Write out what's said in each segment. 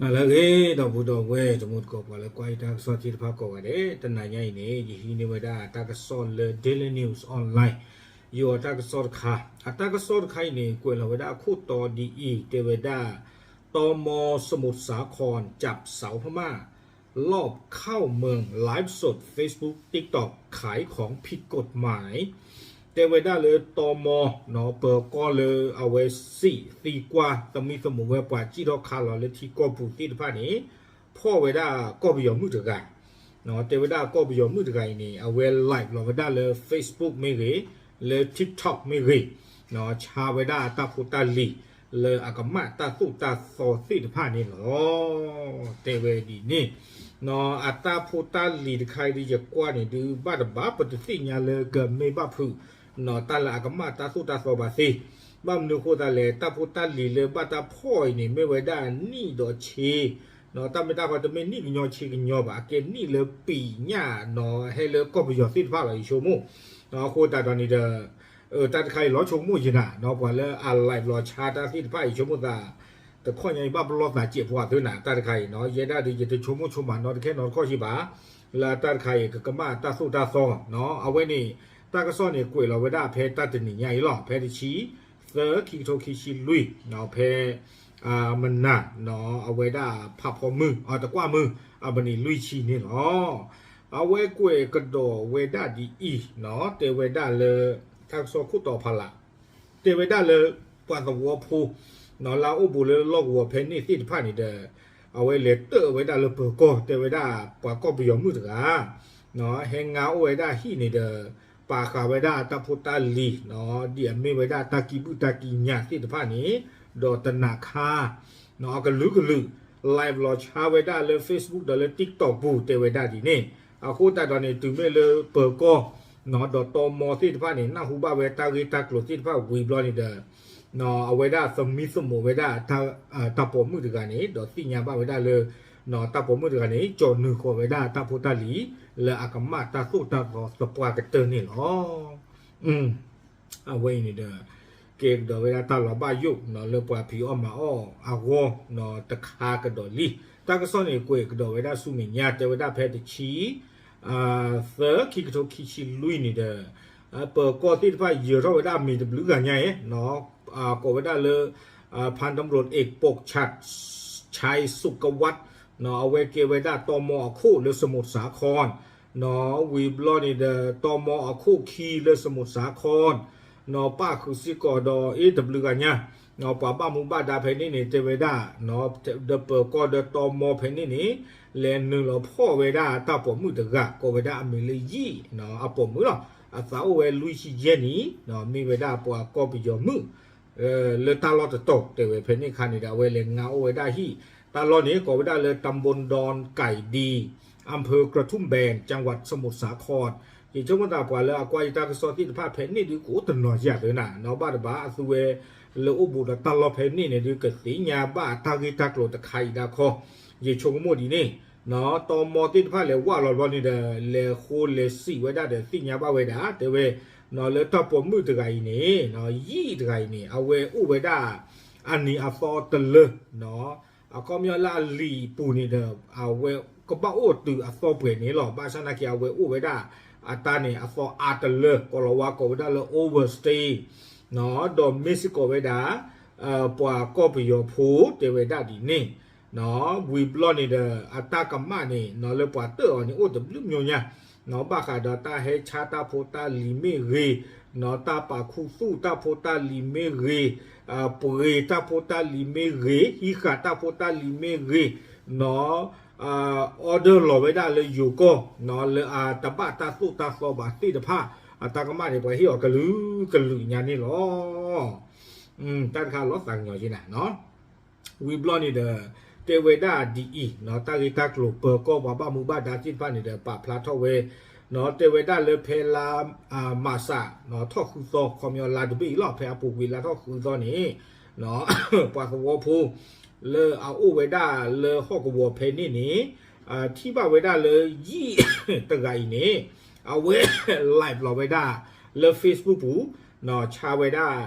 နၤလၢအဂ့ၤ ဒီပုၢ်ဒီဝဲၢ်တံၤသကိး ပှၤလၢကွၢ်ယတၢ်ကစီၣ်သ့ၣ်တဖၣ်ကိးဂၤဒဲး, တနၤညါအံၤန့ၣ် ယဟံးန့ၢ်ဝဲဒၣ်တၢ်ကစီၣ်လၢ Daily News Online ယိၤအတၢ်ကစီၣ်တခါ, အတၢ်ကစီၣ်တခါအံၤန့ၣ် ကွဲးလီၤဝဲဒၣ်အခိၣ်တီဒ်အံၤ, တဲဝဲဒၣ် တမ สมุทรสาครจับสาวพม่าลอบเข้าเมือง ไลฟ์สด Facebook TikTok ขายของผิดกฎหมาย တဲဝဲဒၣ်လၢ တမ ပၢၤကီၢ်လၢအဝဲစံးသံကွၢ် သမံသမိးဝဲပှၤစံၣ်ထီၣ်ခါလီၤလၢထံကီၢ်ပူၤသ့ၣ်တဖၣ်န့ၣ် ဖီၣ်ဝဲဒၣ်ကီၢ်ပယီၤမုၣ်တဂၤ, တဲဝဲဒၣ်ကီၢ်ပယီၤမုၣ်တဂၤအံၤန့ၣ် အဝဲ live လီၤဝဲဒၣ်လၢ Facebook မ့ၢ်ဂ့ၤ, လၢ TikTok မ့ၢ်ဂ့ၤ, ဆါဝဲဒၣ်အတၢ်ဖိတၢ်လံၤ လၢအကမၣ်တၢ်သိၣ်တၢ်သီသ့ၣ်တဖၣ်န့ၣ်လီၤ. တဲဝဲဒ်န့ၣ်, အတၢ်ဖိတၢ်လံၤတခါအံၤဒ် ယကွၢ်န့ၣ်ဒုး ဘၣ်တဘၣ်ပတသ့ၣ်ညါလၢကမ့ၢ်ဘၣ်ဖုး တၢ်လၢအကမၣ်တၢ်သိၣ်တၢ်သီဘၣ်သ့, ဘၣ်မနုၤအဃိသတးလဲၣ် တၢ်ဖိတၢ်လံၤလၢဘၣ်တၢ်ဖီၣ်အံၤန့ၣ် မ့ၢ်ဝဲဒၣ်နံၣ်ဒီးဆ့, တၢ်မ့ၢ်တၢ်ဖီတမ့ၢ်နံၣ်ကညီဆ့ကညီဘၣ်, အကဲနံၣ်လၢပံာ်ညၣ် ဟဲလၢကီၢ်ပယီၤသ့ၣ်တဖၣ်လီၤ ယဆိကမိၣ်, အဃိသတးဒီးန့ၣ်ဒီး တၢ်တခါအံၤလီၤဆိကမိၣ်ယနၤ ပှၤလၢအ live လီၤဆါတၢ်သ့ၣ်တဖၣ်အံၤ ဆိကမိၣ်သး တခီညါအံၤဘၣ်ပလီၢ်သးစဲးပှၤသ့နၤ တၢ်တခါအံၤနီၤ ယဲဒၣ်ဒုး ယတဆိကမိၣ်ဆိကမးနီတခဲနီတခီၣ်စ့ၢ်ဘၣ်, လၢတၢ်တခါအံၤ ကကမၣ်တၢ်သိၣ်တၢ်သီ, အဝဲန့ၣ် တၢ်ကစီၣ်န့ၣ် ကွဲးလီၤဝဲဒၣ်ဖဲတၢ်တနံၤညါအံၤလီၤ ဖဲတဆံသၢ ခံကထိခံဆံလွံၢ်, ဖဲ မနၤ အဝဲဒၣ်ဖးဖီမုၢ် တကွၢ်မုၢ် အမံးနံးလွံၢ်ဆံန့ၣ်လီၤ. အဝဲကွဲးကဒီးဝဲဒၣ်ဒ်အံၤ, တဲဝဲဒၣ်လၢ တၢ်ကစီၣ်ခိၣ်တီဖးလး, တဲဝဲဒၣ်လၢ ပှၤသဝီဖိ လၢအအိၣ်ဘူးလၢလီၢ်ကဝီၤဖဲန့ၣ်သ့ၣ်တဖၣ်န့ၣ်ဒီး အဝဲလဲၤတၢၣ်ဝဲဒၣ်လၢပၢၤကီၢ် တဲဝဲဒၣ်ပှၤကီၢ်ပယီၤမုၣ်တဂၤ ဟဲငါအိၣ်ဝဲဒၣ်ဟံၣ်န့ၣ်ဒီး ပာ်ဃာ်ဝဲဒၣ်တၢ်ဖိတၢ်လံၤ ဒ်အမ့ၢ်ဝဲဒၣ်တၢ်ကံၢ်ဘုၣ်တၢ်ကံၢ်ညၣ်သ့ၣ်တဖၣ်န့ၣ် ဒီးတနၤခါ အကလုာ်ကလုာ် live လီၤဆါဝဲဒၣ်လၢ Facebook ဒီးလၢ TikTok ပူၤ တဲဝဲဒၣ်ဒ်န့ၣ်, အဃိသတးဒီးန့ၣ် တုၤမ့ၢ်လၢပၢၤကီၢ် ဒီးတမသ့ၣ်တဖၣ်န့ၣ် နၢ်ဟူဘၣ်ဝဲတၢ်ဂ့ၢ်တၢ်ကျိၤသ့ၣ်တဖၣ်ဝံၤဘျီန့ၣ်ဒီး အဝဲဒၣ်သမံသမိးဝဲဒၣ် တၢ်ပိာ်မုၣ်တဂၤန့ၣ် ဒီးသ့ၣ်ညါဘၣ်ဝဲဒၣ်လၢ တၢ်ပိာ်မုၣ်တဂၤန့ၣ် ကၠီၣ်နုာ်ဃီၤဝဲဒၣ်တၢ်ဖိတၢ်လံၤ လၢအကမၣ်တၢ်သိၣ်တၢ်သီသပှၢ်ကတၢၢ်န့ၣ်လီၤ. အဝဲအံၤန့ၣ်ဒီး ကဲကဒီးဝဲဒၣ်တၢ်လီၤဘၣ်ယိၣ် လၢပှၤဖံးအီၣ်မၤအီၣ်အဂီၢ် တခါကဒီးလံ. တၢ်ကစီၣ်န့ၣ် ကွဲးကဒီးဝဲဒၣ်ဆူမဲာ်ညါ တဲဝဲဒၣ်ဖဲတဆံ သၢ ခံကထိခံဆံလွံၢ်န့ၣ်ဒီး ပၢၤကီၢ်သ့ၣ်တဖၣ်ယၢၤထီၣ်ဝဲဒၣ်အမံၤတဘျုးဂၤညါအံၤ ကိးဝဲဒၣ်လၢ พันตำรวจเอก ปกฉัตร ชัยสุขวัฒน์ အဝဲကဲဝဲဒၣ်တမအခိၣ်လၢ สมุทรสาคร ဝံၤဘျီန့ၣ်ဒီး တမအခိၣ်ခံလၢ สมุทรสาคร ပၣ်ဃုာ်စ့ၢ်ကီးဒီးအ့ၣ်တဘျုးဂၤညါ ပှၤဘၣ်မူဘၣ်ဒါဖဲန့ၣ်န့ၣ် တဲဝဲဒၣ် ဒီးပၢၤကီၢ်ဒီးတမဖဲန့ၣ်န့ၣ် လဲၤနုာ်လီၤဖီၣ်ဝဲဒၣ်တၢ်ပိာ်မုၣ်တဂၤ ကိးဝဲဒၣ်အမံၤလၢယံာ် အပိာ်မုၣ်လီၤ. အသးအိၣ်ဝဲလွံၢ်ဆံယဲၢ်နံၣ် မ့ၢ်ဝဲဒၣ်ပှၤကီၢ်ပယီၤမုၣ် လၢတၢ်လီၢ်တတီၤ တဲဝဲဖဲန့ၣ်အခါန့ၣ်ဒီး အဝဲလဲၤငါအိၣ်ဝဲဒၣ်ဟံၣ် တၢ်လီၢ်န့ၣ် ကိးဝဲဒၣ်လၢ ตำบลดอนไก่ดี อำเภอกระทุ่มแบน จังหวัดสมุทรสาคร ယဆိကမိၣ်သးပှၤလၢအကွၢ်ယတၢ်ကစီၣ်သ့ၣ်တဖၣ်ဖဲန့ၣ်ဒုး ကအိၣ်တနီၤယၤသ့နၤ ဘၣ်တဘၣ်အသုဝဲ လၢအိၣ်ဘူးဒီးတၢ်လီၢ်ဖဲန့ၣ်န့ၣ်ဒုး ကသ့ၣ်ညါဘၣ်တၢ်ဂ့ၢ်တၢ်ကျိၤတခါအံၤဒၣ်ခီ, ယဆိကမိၣ်ဒ်န့ၣ် တမသ့ၣ်တဖၣ်လဲၤဝၢ်လီၤဘျီန့ၣ်ဒီး လဲၤဃိလဲၤစံးဝဲဒၣ်ဒီးသ့ၣ်ညါဘၣ်ဝဲဒၣ် တဲဝဲ လၢတၢ်ပိာ်မုၣ်တဂၤအံၤန့ၣ် ယံာ်တဂၤအံၤန့ၣ် အဝဲအိၣ်ဝဲဒၣ် အနံၤအသီတလၢ အခီပညီလၢအလံာ်ပူၤန့ၣ်ဒီး အဝဲကဘၣ်အိၣ်တုၤအသီပှဲၤန့ၣ်လီၤ. ဘၣ်ဆၣ်နာ်က့ အဝဲအိၣ်ဝဲဒၣ် အတၢ်န့ၣ် အသီအါတလၢ ကိးလီၤဝါကိးဝဲဒၣ်လၢ overstay ဒီးမ့ၢ်စ့ၢ်ကီးဝဲဒၣ် ပှၤကီၢ်ပယီၤဖိတဲဝဲဒၣ်ဒ်န့ၣ် ဝံၤဘျီန့ၣ်ဒီး အတၢ်ကမၣ်န့ၣ် လၢပှၤတၢၣ်အီၤန့ၣ် အိၣ်တဘျုးမျိၤညါ ဘၣ်ဃးဒီးတၢ်ဟဲဆါတၢ်ဖိတၢ်လံၤမ့ၢ်ဂ့ၤ, တၢ်ပာ်ခူသူၣ်တၢ်ဖိတၢ်လံၤမ့ၢ်ဂ့ၤ, ပှ့ၤတၢ်ဖိတၢ်လံၤမ့ၢ်ဂ့ၤ, ဟံးဃာ်တၢ်ဖိတၢ်လံၤမ့ၢ်ဂ့ၤ, order လီၤဝဲဒၣ်လၢယိၤကီၢ် လၢအတဘၣ်တၢ်သိၣ်တၢ်သီဘၣ်သ့ၣ်တဖၣ် အတၢ်ကမၣ်န့ၣ် ပှၤဟ့ၣ်အီၤကလုာ်ကလုာ်ညါန့ၣ်လီၤ. တၢ်တခါလီၤသးကညီၤက့နၤ ဝံၤဘျီန့ၣ်ဒီး တဲဝဲဒၣ်ဒ်အံၤ တၢ်ဂ့ၢ်တၢ်ကျိၤ ပၢၤကီၢ်ပှၤဘၣ်မူဘၣ်ဒါသ့ၣ်တဖၣ်န့ၣ်ဒီး ပာ်ဖျါထီၣ်ဝဲ တဲဝဲဒၣ်လၢဖဲလါ မၢ်ၡး ထီၣ်ဃုသီ ခီပညီလါတဘ့ၣ်အံၤလီၤ ဖဲအပူၤကွံာ်လါထီၣ်ဃုသီန့ၣ် ပှၤသဝီဖိ လၢအအိၣ်ဝဲဒၣ်လၢဟီၣ်ကဝီၤဖဲန့ၣ်န့ၣ် ထံၣ်ဘၣ်ဝဲဒၣ်လၢယံာ်တဂၤအံၤန့ၣ် အဝဲ live လီၤဝဲဒၣ်လၢ Facebook ပူၤ ဆါဝဲဒၣ်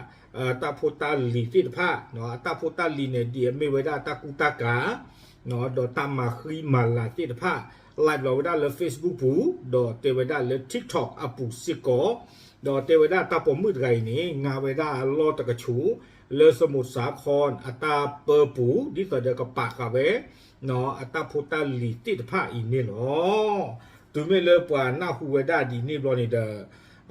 တၢ်ဖိတၢ်လံၤသ့ၣ်တဖၣ် အတၢ်ဖိတၢ်လံၤန့ၣ် ဒ်အမ့ၢ်ဝဲဒၣ်တၢ်ကူတၢ်ကၤ ဒီးတၢ်မၤဃံမၤလၤသ့ၣ်တဖၣ် live လီၤဝဲဒၣ်လၢ Facebook ပူၤ, ဒီးတဲဝဲဒၣ်လၢ TikTok အပူၤစ့ၢ်ကီး, ဒီးတဲဝဲဒၣ်တၢ်ပိာ်မုၣ်တဂၤအံၤန့ၣ် ငါဝဲဒၣ်အလီၢ်တကဆူး လၢစမူးစးခီၣ်အတၢ်ပၢပူၤ ဒ်သိးဒီးကပာ်ဃာ်ဝဲ အတၢ်ဖိတၢ်လံၤသ့ၣ်တဖၣ်အံၤန့ၣ်လီၤ. တုၤမ့ၢ်လၢပှၤနၢ်ဟူဝဲဒၣ်ဒ်န့ၣ်ဘျီန့ၣ်ဒီး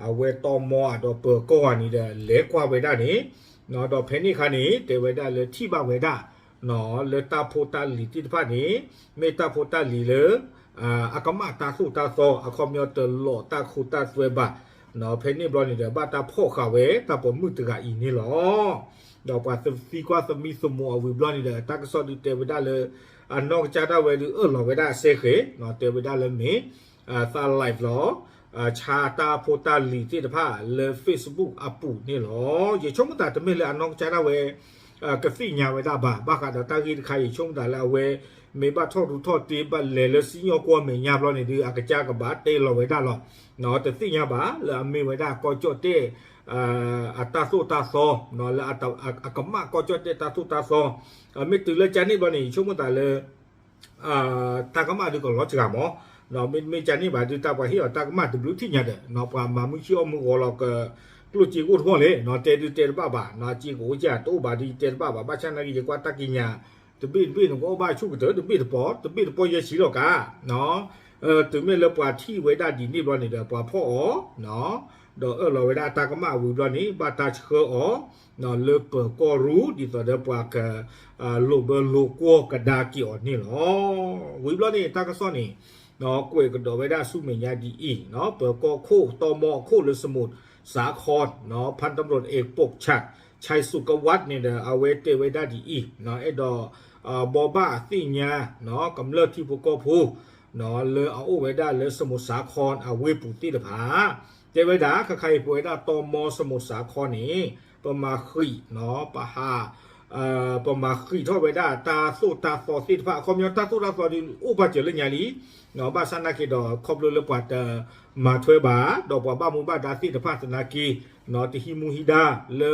အဝဲတီမီဒီးပၢၤကီၢ်ဂၤန့ၣ်ဒီး လဲၤကွၢ်ဝဲဒၣ်န့ၣ်, ဒီးဖဲန့ၣ်အခါန့ၣ် တဲဝဲဒၣ်လၢထံၣ်ဘၣ်ဝဲဒၣ် လၢတၢ်ဖိတၢ်လံၤသ့ၣ်တဖၣ်န့ၣ် မ့ၢ်တၢ်ဖိတၢ်လံၤလၢ အကမၣ်တၢ်သိၣ်တၢ်သီ အခီပညီတလီၤတၢ်ခိတၢ်သွဲဘၣ်. ဖဲန့ၣ်ဘျီန့ၣ်ဒီး ဘၣ်တၢ်ဖီၣ်ဃာ်ဝဲတၢ်ပိာ်မုၣ်တဂၤအံၤန့ၣ်လီၤ. ဒီးပှၤသံကွၢ်သမံသမိးအဝံၤဘျီန့ၣ်ဒီး တၢ်ကစီၣ်ဒုးတဲဝဲဒၣ်လၢ အနီၢ်ကစၢ်ဒၣ်ဝဲဒုးအၢၣ်လီၤဝဲဒၣ်အစဲဃဲၤ, တဲဝဲဒၣ်လၢမ့ၢ် သး live လီၤ ဆါတၢ်ဖိတၢ်လံၤသ့ၣ်တဖၣ်လၢ Facebook အပူၤန့ၣ်လီၤ. ယဆိကမိၣ်သးတမ့ၢ်လၢအနီၢ်ကစၢ်ဒၣ်ဝဲ ကသ့ၣ်ညါဝဲဒၣ်ဘၣ်. ဘၣ်ဃးဒီးတၢ်ဂ့ၢ်တခါအံၤ ယဆိကမိၣ်သးလၢအဝဲ မ့ၢ်ဘၣ်ထီၣ်ရူးထီၣ်တ့ ဘၣ်လဲၤလၢစံၣ်ညီၣ်ကွီၢ်မဲာ်ညါဘျီန့ၣ်ဒီး အကစၢ်ကဘၣ်တဲလီၤဝဲဒၣ်လီၤ. တသ့ၣ်ညါဘၣ်လၢအမ့ၢ်ဝဲဒၣ်ကီၢ်ကၠီၣ်တဲၣ် အတၢ်သိၣ်တၢ်သီ လၢအကမၣ်ကီၢ်ကၠီၣ်တဲၣ်တၢ်သိၣ်တၢ်သီ မ့ၢ်တုၤလၢကန့ၣ်ဘျီန့ၣ် ယဆိကမိၣ်သးလၢ တၢ်ကမၣ်ဒုးကလီၤစှၤမး, မ့မ့ၢ်ကန့ၣ်ဘၣ်ဒုး တၢ်ပှၤဟ့ၣ်အီၤတၢ်ကမၣ်တဘျုးထံၣ်ညါဒီး ပှၤမၤမုၢ်ဆ့ၣ်အီၣ်မုၢ်ဂီၤလီၤက ကျိၣ်စ့ကိၣ်ထီၣ်လဲၣ် တဲဒုးတဲတဘၣ်ဘၣ်, စ့ကအိၣ်စ့တအိၣ်ဘၣ်ဒုး ယတဲတဘၣ်ဘၣ်, ဘၣ်ဆၣ်နာ်က့ ယကွၢ်တၢ်ကံးညာ် တဘ့ၣ်တဘ့ၣ်န့ၣ် ကအီၣ်ဘၣ်ဆူၣ်ကတၢၢ် တဘ့ၣ်တပီၤ တဘ့ၣ်တပီၤယဲၢ်ဆံလီၤကါ တုၤမ့ၢ်လၢပှၤထံၣ်ဝဲဒၣ်ဒ်န့ၣ်ဘျီန့ၣ်ဒီး ပှၤဖီၣ်အီၤ ဒီးအၢၣ်လီၤဝဲဒၣ်တၢ်ကမၣ်ဝံၤဘျီန့ၣ် ဘၣ်တၢ်ဆှၢအီၤ လၢပၢၤကီၢ်ရူၢ် ဒ်သိးဒီးပှၤက လိာ်ဘၢလိာ်ကွီၢ်ကဒါက့ၤအီၤန့ၣ်လီၤ. ဝံၤဘျီန့ၣ် တၢ်ကစီၣ်န့ၣ် ကွဲးကဒီးဝဲဒၣ်ဆူမဲာ်ညါဒ်အံၤ, ပၢၤကီၢ်ခိၣ် တီမီခိၣ်လၢစမူးစးခီၣ် ဖၣ်တဘျိးတအဲၣ် ပိးဆး ဆဲးစူးကဝးန့ၣ်ဒီး အဝဲတဲဝဲဒၣ်ဒ်အံၤ, အဲၣ်ဒိး ဘိးဘၣ်သ့ၣ်ညါ ကမျၢၢ်ထံဖိကီၢ်ဖိ လၢအအိၣ်ဝဲဒၣ်လၢစမူးစးခီၣ်အဝ့ၢ်ပူၤသ့ၣ်တဖၣ် တဲဝဲဒၣ် ခဲခါအံၤပဝဲဒၣ်တီမီစမူးစးခီၣ်န့ၣ် ပမၤဃံး ပဟး ပမၤဃံးထီၣ်ဝဲဒၣ်တၢ်သိၣ်တၢ်သီသ့ၣ်တဖၣ် အခီပညီတၢ်သိၣ်တၢ်သီဒုးအိၣ်ပာ်စၢၤလၢညါလံ, ဘၣ်ဆၣ်နာ်က့ဒီး ခီဖျိလၢပှၤတမၤထွဲဘၣ် ဒီးပှၤဘၣ်မူဘၣ်ဒါသ့ၣ်တဖၣ်သနာ်က့ တဟံးမူဟံးဒါလၢ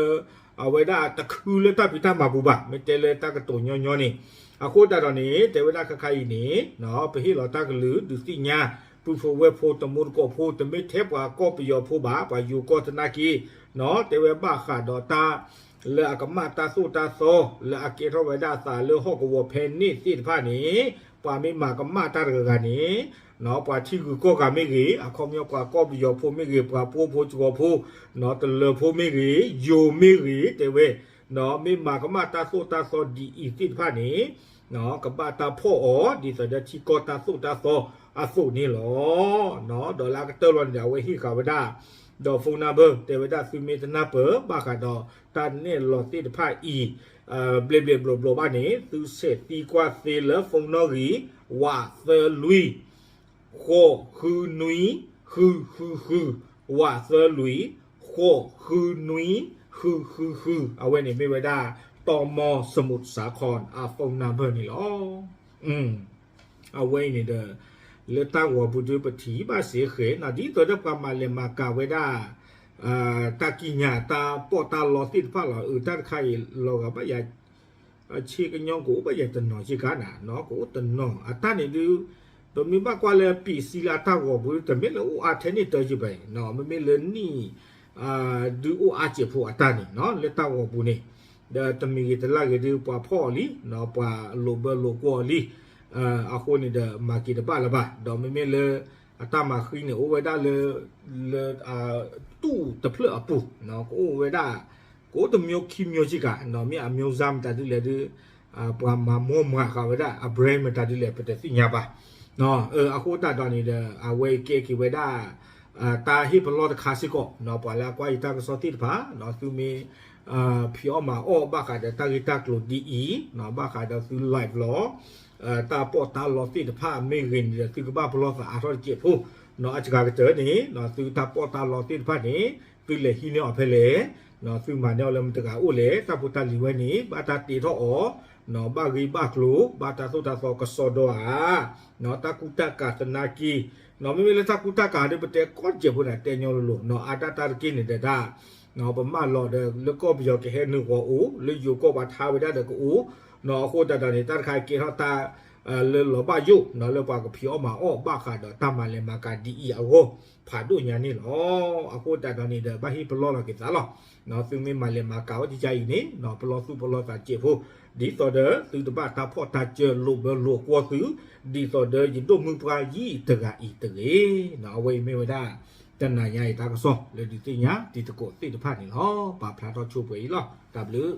အဝဲဒၣ်တခုလၢတၢ်ဖံးတၢ်မၤပူၤဘၣ် မ့ၢ်တဲလၢတၢ်ကတိၤညီညီန့ၣ်, အဃိသတးဒီးန့ၣ် တဲဝဲဒၣ်ခဲခါအံၤန့ၣ် ပဟ့ၣ်လီၤတၢ်ကလုၢ်ဒုးသ့ၣ်ညါ ပုၢ်ဖိဝဲၢ်ဖိတံၤသကိးဖိ တမ့ၢ်ထဲပှၤကီၢ်ပယီၤဖိဘၣ် ပှၤယိၤကီၢ်သနာ်က့ တဲဝဲဘၣ်ဃးဒီးတၢ် လၢအကမၣ်တၢ်သိၣ်တၢ်သီ လၢအကဲထီၣ်ဝဲဒၣ်အသးလၢဟီၣ်ကဝီၤဖဲန့ၣ်သ့ၣ်တဖၣ်န့ၣ် ပှၤမ့ၢ်မၤကမၣ်တၢ်တဂၤဂၤန့ၣ် ပှၤထံဂုၤကီၢ်ဂၤမ့ၢ်ဂ့ၤ အခီပညီပှၤကီၢ်ပယီၤဖိမ့ၢ်ဂ့ၤ ပှၤပှိၢ်ဖိစှီၤဖိ တလၢၤဖိမ့ၢ်ဂ့ၤ ယိၤမ့ၢ်ဂ့ၤ တဲဝဲ မ့ၢ်မၤကမၣ်တၢ်သိၣ်တၢ်သီဒ်အံၤသ့ၣ်တဖၣ်န့ၣ် ကဘၣ်တၢ်ဖီၣ်အီၤ ဒ်သိးဒီးထံကီၢ်တၢ်သိၣ်တၢ်သီအသိးန့ၣ်လီၤ. ဒီးလၢအကတၢၢ်လီၤန့ၣ်ဒီး အဝဲဟ့ၣ်ဃာ်ဝဲဒၣ် ဒီး phone number တဲဝဲဒၣ် သုမ့ၢ်တနၢ်ပၢၢ် ဘၣ်ဃးဒီးတၢ်နဲၣ်လီၤသ့ၣ်တဖၣ်အံၤ ဘျဲးဘျဲးဘျီဘျီဘၣ်န့ၣ် သုဆဲးသံကွၢ်သ့လၢ phone နီၣ်ဂံၢ် ဝးသၢလွံၢ် ဃိးဃုနွံ ဃုဃုဃု, ဝးသၢလွံၢ် ဃိးဃုနွံ ဃုဃုဃု, အဝဲန့ၣ်မ့ၢ်ဝဲဒၣ် တီမီစမူးစးခီၣ် အ phone number န့ၣ်လီၤ. အဝဲအံၤန့ၣ်ဒီး လၢတၢ်ဂီၤပူၤဒုးပထံၣ်ဘၣ်စ့ၢ်ကီး ဒ်သိးဒီးပှၤမၤလဲၤမၤကၤဝဲဒၣ် တၢ်ကံးညာ်တၢ်ပီးတၢ်လီသ့ၣ်တဖၣ်လီၤ. အတၢ်တခါအံၤလီၤဂာ်ဘၣ်ယၤ ဆ့ကညီကအိၣ်ဘၣ်ယၤတနီၤက့ၤကါနၤ ကအိၣ်တနီၤ အတၢ်န့ၣ်ဒုး ပမ့ၢ်ဘၣ်ကွၢ်လၢပ့ၤစံလၢအတၢ်ဂီၤပူၤ တမ့ၢ်လၢအိၣ်အါထဲန့ၣ်တၢ်က့ၤဘၣ်, မ့မ့ၢ်လၢနံၣ် ဒုးအိၣ်အါစဲးဖိအတၢ်န့ၣ် လၢတၢ်ဂီၤပူၤန့ၣ် ဒီးတမံၤဂ့ၤတလၢ်ဂ့ၤဒုး ပှၤဖီၣ်အီၤလံ ပှၤလိာ်ဘၢလိာ်ကွီၢ်အီၤလံ အဃိန့ၣ်ဒီး မၤက့ၤတဘၣ်လၢၤဘၣ်. ဒီးမ့မ့ၢ်လၢ အတၢ်မၤဃံန့ၣ် အိၣ်ဝဲဒၣ်လၢ လၢ တူၢ်တဖျၢၣ်အပူၤ ကအိၣ်ဝဲဒၣ် ကအိၣ်တမျိုးခံမျိုးက့ၤကါ မ့ၢ်အမျိုးစားမတၤဒ်လဲၣ်ဒုး ပှၤမၤမိၢ်မၤဃာ်ဝဲဒၣ် အ brand မတၤဒ်လဲၣ် ပတသ့ၣ်ညါဘၣ်. အဃိသတးဒီးန့ၣ်ဒီး အဝဲကဲက့ၤဝဲဒၣ် တၢ်ဟ့ၣ်ပလီၢ်တခါစ့ၢ်ကီး ပှၤလၢအကွၢ်ယတၢ်ကစီၣ်သ့ၣ်တဖၣ် သုမ့ၢ် ဖံးအီၣ်မၤအီၣ်ဘၣ်ဃးဒီးတၢ်ဂ့ၢ်တၢ်ကျိၤဒ်အံၤ ဘၣ်ဃးဒီးသု live လီၤ တၢ်ပီးတၢ်လီသ့ၣ်တဖၣ်မ့ၢ်ဂ့ၤန့ၣ်ဒီး သုကဘၣ်ပလီၢ်သးအါထီၣ်တစဲးဖိ အစှၤကတၢၢ်န့ၣ် သုတၢ်ပီးတၢ်လီသ့ၣ်တဖၣ်န့ၣ် သုလဲၤဟံးန့ၢ်အီၤဖဲလဲၣ် သုမၤန့ၢ်အီၤလၢမတဂၤအိၣ်လဲၣ် တၢ်ဖိတၢ်လံၤဝဲန့ၣ် ဘၣ်တၢ်တ့ထီၣ်အီၤ ဘၣ်ဂ့ၢ်ဘၣ်ကျိၤ ဘၣ်တၢ်သိၣ်တၢ်သီကစီဒီဧါ တၢ်ကူတၢ်ကၤသနာ်က့ မ့မ့ၢ်လၢတၢ်ကူတၢ်ကၤဒုး ပတဲကီၢ်တစဲးဖိန့ၣ် တဲညီလိၤလိၤ အါတၢ်တၢ်တက့ၢ်န့ၣ်ဒီးတၢ် ပမၢလီၤဒီး လၢကီၢ်ပယီၤကဟဲနုာ်ဂီၤအိၣ် လၢယိၤကီၢ်ပှၤထါဝဲဒၣ်ဒီးကအိၣ် အဃိသတးဒီးန့ၣ် တၢ်တခါကဲထီၣ်တၢ် လၢလီၤဘၣ်ယိၣ် လၢပှၤကဖံးအီၣ်မၤအီၣ်ဘၣ်ဃးဒီးတၢ်မၤလဲၤမၤကၤဒ်အံၤအဂီၢ် ဖးဒိၣ်ညါန့ၣ်လီၤ. အဃိသတးဒီးန့ၣ်ဒီး ဘၣ်ဟ့ၣ်ပလီၢ်လီၤက့ၤသးလီၤ. သုမ့ၢ်မၤလဲၤမၤကၤဝဲဒ်အံၤန့ၣ် ပလီၢ်သူၣ်ပလီၢ်သးစဲးဖိ ဒ်သိးဒီးသုတဘၣ်တၢ်ဖီၣ်တၢ်စၢလိာ်ဘၢလိာ်ကွီၢ်သု ဒ်သိးဒီးယဒိၣ်မုၢ်ပှၢ်ယံာ်တဂၤအံၤတဂ့ၤ. အဝဲအံၤမ့ၢ်ဝဲဒၣ် တနၤညါအံၤတၢ်ကစီၣ်လၢဒုးသ့ၣ်ညါတံၤသကိးသ့ၣ်တဖၣ်န့ၣ်လီၤ. ပာ်ဖျါထီၣ်ဆိပှဲၤအံၤလီၤ. တၢ်ဘျုး